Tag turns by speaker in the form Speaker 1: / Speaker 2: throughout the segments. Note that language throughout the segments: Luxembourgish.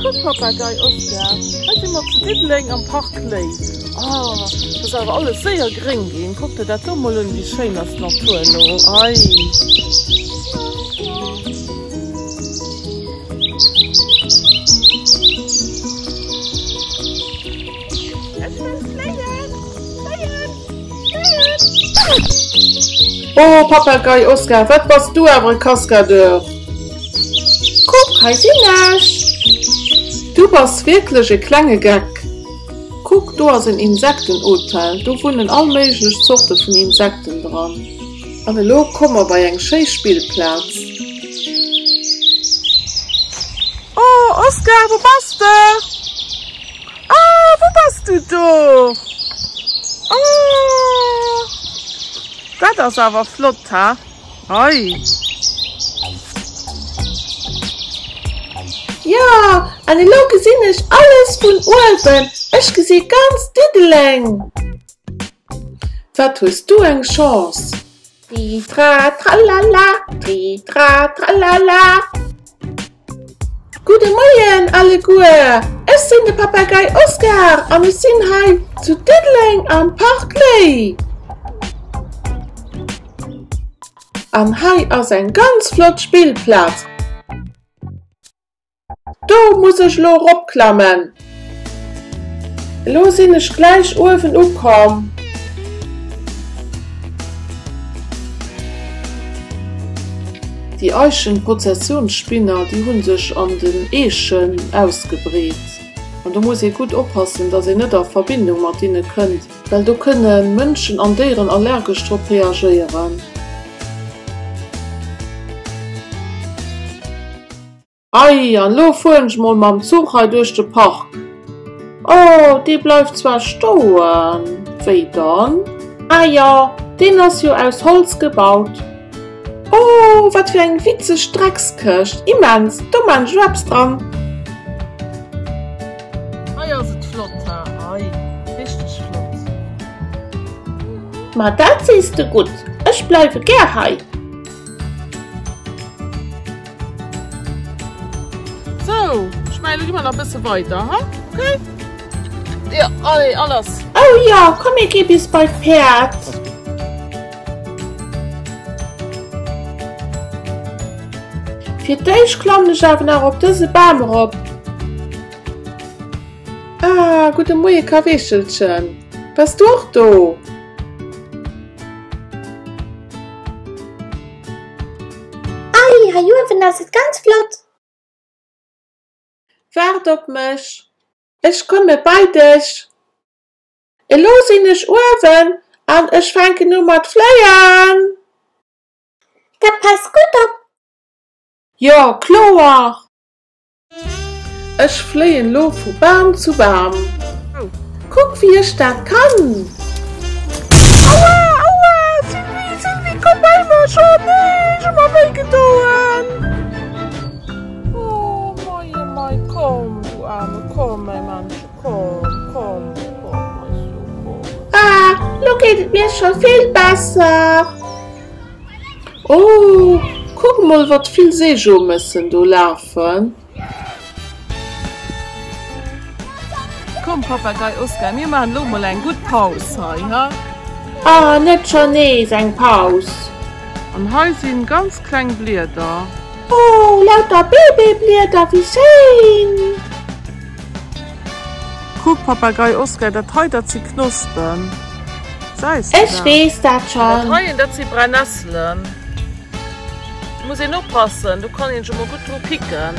Speaker 1: Kuck Papagei Oscar, hei si mer zu Diddeleng am Park Léi. Oh, et ass awer alles séier gréng ginn. Kuck der dat do mol un, wéi schéin ass d'Natur elo hei.
Speaker 2: Ech wëll fléien, fléien, fléien!
Speaker 1: Oh Papagei Oscar, wat bass du awer e Cascadeur! Kuck, hei sinn ech! Du bass wierklech e klenge Geck! Kuck, do ass en Insektenhotel, do wunnen all méiglech Zorte vun Insekten dran. An elo komme mer bei eng schéi Spillplaz. Oh, Oscar, wou bass de? Ah, wou bass du do? Oh, dat ass awer flott, ha? Hei! Jo, an elo gesinn ech alles vun uewen. Ech gesi ganz Diddeleng. Wat hues du eng Chance!
Speaker 2: Tri tra tralala, tri tra tralala.
Speaker 1: Gudde Moien alleguer! Ech sinn de Papagei Oscar an ech sinn hei zu Diddeleng am Park Léi. An hei ass eng ganz flott Spillplaz. Do muss ech elo eropklammen. Elo sinn ech gläich uewen ukomm. Déi Eichenprozessionsspinner, déi hu sech an den Eechen ausgebreet. An do muss ee gutt oppassen, dass een net a Verbindung mat hinne kënnt, well do kënne Mënschen an Déieren allergesch drop reagéieren. Ei, an lo fueren ech mol mam Zuch hei duerch de Park. Oh, dee bleift zwar stoen. Wéi dann? Ah jo, deen ass jo aus Holz gebaut. Oh, wat fir eng witzeg Dreckskëscht! Immens, do maan ech lo eppes dran. Hei ass et flott, ha? Ei, richteg flott.
Speaker 2: Ma dat sees de gutt, ech bleiwe gär hei.
Speaker 1: Sou, ech mengen elo gi mer nach e bësse weider, ha? Okay? Jo, allez, a lass!
Speaker 2: Oh jo, komm mir gi bis bei d'Päerd.
Speaker 1: Fir d'éischt klammen ech awer nach op dëse Bam erop. Ah, gudde Moie Kaweechelchen, bass du och do?
Speaker 2: Ei, hei uewen ass et ganz flott!
Speaker 1: Waart op mech, ech komme bei dech. Elo sinn ech uewen an ech fänken u mat fléien.
Speaker 2: Da pass gutt op!
Speaker 1: Jo, kloer! Ech fléien lo vu Bam zu Bam. Kuck wéi ech dat kann! Aua! Aua! Sylvie! Sylvie komm bei mech! Oh nee, ech hu mer wéi gedoen! Oh mei mei, komm du Aarme, komm mäi Männche, komm, komm, komm mei Sou, komm.
Speaker 2: Ah, lo geet et mir scho vill besser!
Speaker 1: Oh, kuck mol wat vill Seejomëssen do lafen! Komm Papagei Oscar, mir maachen elo mol eng gutt Paus hei, ha?
Speaker 2: Oh, net schon nees eng Paus.
Speaker 1: An hei sinn ganz kleng Blieder.
Speaker 2: Oh, lauter Babyblieder, wéi schéin!
Speaker 1: Kuck Papagei Oscar, dat hei, dat si Knospen. Gesäis de dat?
Speaker 2: Ech weess dat schon.
Speaker 1: Dat heien, dat si Brennesselen. Muss een oppassen, do kann een sech emol gutt dru picken.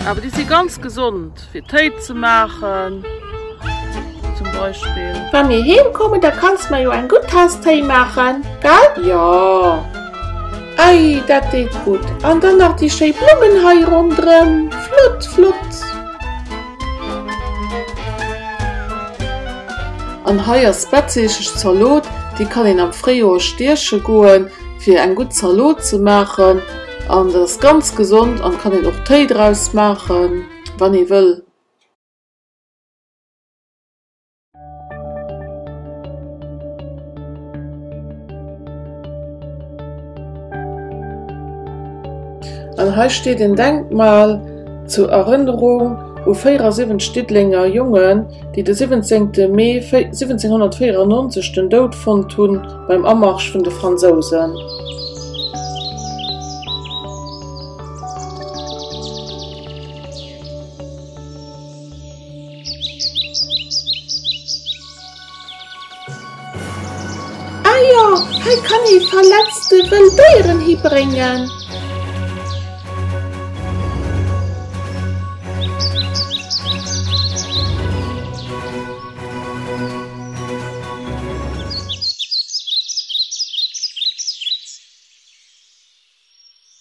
Speaker 1: Awer déi si ganz gesond fir Téi ze maachen zum Beispill.
Speaker 2: Wa mir heem kommen, da kanns mer jo eng gutt Taass Téi maachen, gell?
Speaker 1: Jo. Ei, dat deet gutt. An dann nach déi schéi Blummen hei ronderëm. Flott, flott. An hei ass Bettseechesch Zalot, déi kann een am Fréijoer stieche goen, fir eng gutt Zalot ze maachen. An dat ass ganz gesond an kann een och Téi draus maachen, wann ee wëll. An hei steet en Denkmal. Zur Erënnerung u 74 Diddelenger Jongen, déi de 17 Mee 1794 den Doud fonnt hu beim Amarsch vun de Fransousen.
Speaker 2: Ah jo, hei kann ee verletzte wëll Déieren hibréngen.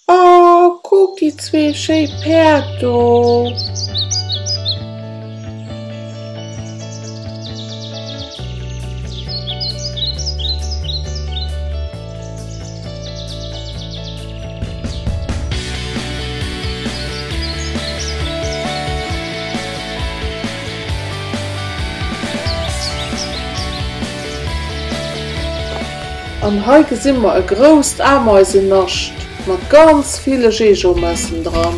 Speaker 1: Oh, kuck déi zwee schéi Päerd do! An hei gesi mer e grousst Ameisennascht mat ganz ville Jeejomessen dran.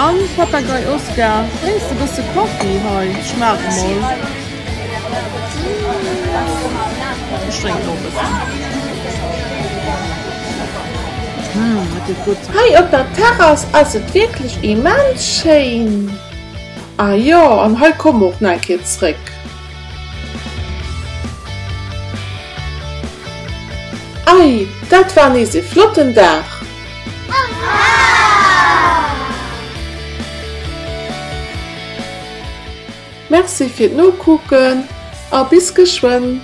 Speaker 1: An Papagei Oscar, bréngs de bësse Kaffi hei? Schmaach emol. Ech drénken och e bëssen. Mmh, dat geet gutt.
Speaker 2: Hei op der Terrass ass et wierklech immens schéin.
Speaker 1: Ah jo, an hei komme mer och nach eng Kéier zréck. Ei, dat war nees ee flotten Dag! Merci fir d'Nokucken a bis geschwënn!